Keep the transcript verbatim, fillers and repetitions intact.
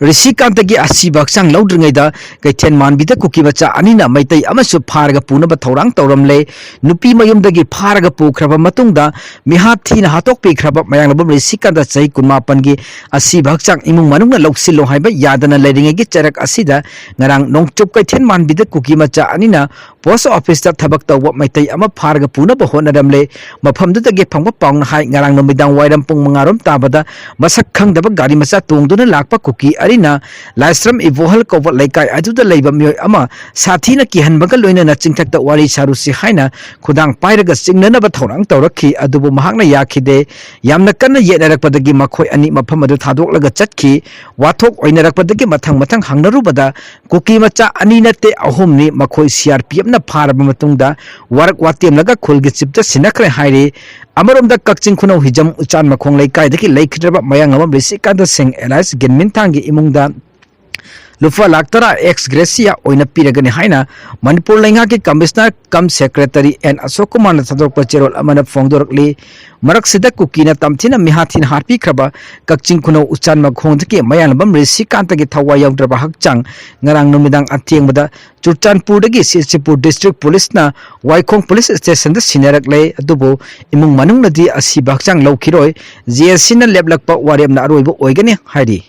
ꯔꯤꯁꯤꯀꯥꯟꯇꯒꯤ ꯑꯁꯤꯕ ꯍꯛꯆꯥꯡ ꯂꯧꯗ꯭ꯔꯤꯉꯩꯗ ꯀꯩꯊꯦꯜ ꯃꯥꯟꯕꯤꯗ ꯀꯨꯀꯤ ꯃꯆꯥ ꯑꯅꯤꯅ ꯃꯩꯇꯩ ꯑꯃꯁꯨ ꯐꯥꯔꯒ ꯄꯨꯅꯕ ꯊꯧꯔꯥꯡ ꯇꯧꯔꯝꯂꯦ꯫ ꯅꯨꯄꯤ ꯃꯌꯨꯝꯗꯒꯤ ꯐꯥꯔꯒ ꯄꯨꯈ꯭ꯔꯕ ꯃꯇꯨꯡꯗ ꯃꯤꯍꯥꯠ ꯊꯤꯅ ꯍꯥꯠꯇꯣꯛꯄꯤꯈ꯭ꯔꯕ ꯃꯌꯥꯡꯂꯝꯕꯝ ꯔꯤꯁꯤꯀꯥꯟꯇ ꯆꯍꯤ ꯀꯨꯟꯃꯥꯄꯟꯒꯤ ꯑꯁꯤꯕ ꯍꯛꯆꯥꯡ ꯏꯃꯨꯡ ꯃꯅꯨꯡꯅ ꯂꯧꯁꯤꯜꯂꯣ ꯍꯥꯏꯕ ꯌꯥꯗꯅ ꯂꯩꯔꯤꯉꯩꯒꯤ ꯆꯔꯛ ꯑꯁꯤꯗ ꯉꯔꯥꯡ ꯅꯣꯡꯆꯨꯞ ꯀꯩꯊꯦꯜ ꯃꯥꯟꯕꯤꯗ ꯀꯨꯀꯤ ꯃꯆꯥ ꯑꯅꯤꯅ ꯄꯣꯁ ꯑꯣꯐꯤꯁꯇ ꯊꯕꯛ ꯇꯧꯕ ꯃꯩꯇꯩ ꯑꯃ ꯐꯥꯔꯒ ꯄꯨꯅꯕ ꯍꯣꯠꯅꯔꯝꯂꯦ꯫ ꯃꯐꯝꯗꯨꯗꯒꯤ ꯐꯪꯕ ꯄꯥꯎꯅ ꯍꯥꯏ, ꯉꯔꯥꯡ ꯅꯨꯃꯤꯗꯥꯡ ꯋꯥꯏꯔꯝ ꯄꯨꯡ ꯃꯉꯥ ꯔꯣꯝ ꯇꯥꯕꯗ ꯃꯁꯛ ꯈꯪꯗꯕ ꯒꯥꯔꯤ ꯃꯆꯥ ꯇꯣꯡꯗꯨꯅ ꯂꯥꯛꯄ ꯀꯨꯀꯤ ꯑꯅꯤꯅ ꯂꯥꯏꯁ꯭ꯔꯝ ꯏꯕꯣꯍꯜ ꯀꯧꯕ ꯂꯩꯀꯥꯏ ꯑꯗꯨꯗ ꯂꯩꯕ ꯃꯤꯑꯣꯏ ꯑꯃ ꯁꯥꯊꯤꯅ ꯀꯤꯍꯟꯕꯒ ꯂꯣꯏꯅꯅ ꯆꯤꯡꯊꯛꯇ ꯋꯥꯔꯤ ꯁꯥꯔꯨꯁꯤ ꯍꯥꯏꯅ ꯈꯨꯗꯥꯡ ꯄꯥꯏꯔꯒ ꯆꯤꯡꯅꯅꯕ ꯊꯧꯔꯥꯡ ꯇꯧꯔꯛꯈꯤ꯫ ꯑꯗꯨꯕꯨ ꯃꯍꯥꯛꯅ ꯌꯥꯈꯤꯗꯦ꯫ ꯌꯥꯝꯅ ꯀꯟꯅ ꯌꯦꯠꯅꯔꯛꯄꯗꯒꯤ ꯃꯈꯣꯏ ꯑꯅꯤ ꯃꯐꯝ ꯑꯗꯨ ꯊꯥꯗꯣꯛꯂꯒ ꯆꯠꯈꯤ꯫ ꯋꯥꯊꯣꯛ ꯑꯣꯏꯅꯔꯛꯄꯗꯒꯤ ꯃꯊꯪ ꯃꯊꯪ ꯍꯪꯅꯔꯨꯕꯗ ꯀꯨꯀꯤ ꯃꯆꯥ ꯑꯅꯤ ꯅꯠꯇꯦ, ꯑꯍꯨꯝꯅꯤ꯫ ꯃꯈꯣꯏ ꯁꯤ ꯑꯥꯔ ꯄꯤ ꯑꯦꯐꯅ ꯐꯥꯔꯕ ꯃꯇꯨꯡꯗ ꯋꯥꯔꯛ ꯋꯥꯇꯦꯝꯂꯒ ꯈꯨꯜꯒꯤ ꯆꯤꯞꯇ ꯁꯤꯟꯅꯈ꯭ꯔꯦ ꯍꯥꯏꯔꯤ꯫ ꯑꯃꯔꯣꯝꯗ ꯀꯛꯆꯤꯡ ꯈꯨꯅꯧ ꯍꯤꯖꯝ ꯎꯆꯥꯟ ꯃꯈꯣꯡ ꯂꯩꯀꯥꯏꯗꯒꯤ ꯂꯩꯈꯤꯗ꯭ꯔꯕ ꯃꯌꯥꯡꯂꯝꯕꯝ ꯔꯤꯁꯤꯀꯥꯟꯇ ꯁꯤꯡ ꯑꯦꯂꯥꯏꯁ ꯒꯤꯟꯃꯤꯟꯊꯥꯡꯒꯤ ꯏꯃꯨꯡꯗ ꯂꯨꯄꯥ ꯂꯥꯈ ꯇꯔꯥ ꯑꯦꯛꯁ ꯒ꯭ꯔꯦꯁꯤꯌꯥ ꯑꯣꯏꯅ ꯄꯤꯔꯒꯅꯤ ꯍꯥꯏꯅ ꯃꯅꯤꯄꯨꯔ ꯂꯩꯉꯥꯛꯀꯤ ꯀꯃꯤꯁꯅꯔ ꯀꯝ ꯁꯦꯀ꯭ꯔꯦꯇꯔꯤ ꯑꯦꯟ ꯑꯁꯣꯛ ꯀꯨꯃꯥꯔꯅ ꯊꯥꯗꯣꯔꯛꯄ ꯆꯦꯔꯣꯜ ꯑꯃꯅ ꯐꯣꯡꯗꯣꯔꯛꯂꯤ꯫ ꯃꯔꯛꯁꯤꯗ ꯀꯨꯀꯤꯅ ꯇꯝꯊꯤꯅ ꯃꯤꯍꯥꯠ ꯊꯤꯅ ꯍꯥꯠꯄꯤꯈ꯭ꯔꯕ ꯀꯛꯆꯤꯡ ꯈꯨꯅꯧ ꯎꯆꯥꯟ ꯃꯈꯣꯡꯗꯒꯤ ꯃꯌꯥꯡꯂꯝꯕꯝ ꯔꯤꯁꯤꯀꯥꯟꯇꯒꯤ ꯊꯋꯥꯏ ꯌꯥꯎꯗ꯭ꯔꯕ ꯍꯛꯆꯥꯡ ꯉꯔꯥꯡ ꯅꯨꯃꯤꯗꯥꯡ ꯑꯊꯦꯡꯕꯗ ꯆꯨꯔꯆꯥꯟꯄꯨꯔꯗꯒꯤ ꯁꯤꯁꯤꯄꯨꯔ ꯗꯤꯁꯇ꯭ꯔꯤꯛ ꯄꯨꯂꯤꯁꯅ ꯋꯥꯏꯈꯣꯡ ꯄꯨꯂꯤꯁ ꯁ꯭ꯇꯦꯁꯟꯗ ꯁꯤꯟꯅꯔꯛꯂꯦ꯫ ꯑꯗꯨꯕꯨ ꯏꯃꯨꯡ ꯃꯅꯨꯡꯅꯗꯤ ꯑꯁꯤꯕ ꯍꯛꯆꯥꯡ ꯂꯧꯈꯤꯔꯣꯏ꯫ ꯖꯦ ꯑꯦꯁ ꯁꯤꯅ ꯂꯦꯞꯂꯛꯄ ꯋꯥꯔꯦꯞꯅ ꯑꯔꯣꯏꯕ ꯑꯣꯏꯒꯅꯤ ꯍꯥꯏꯔꯤ꯫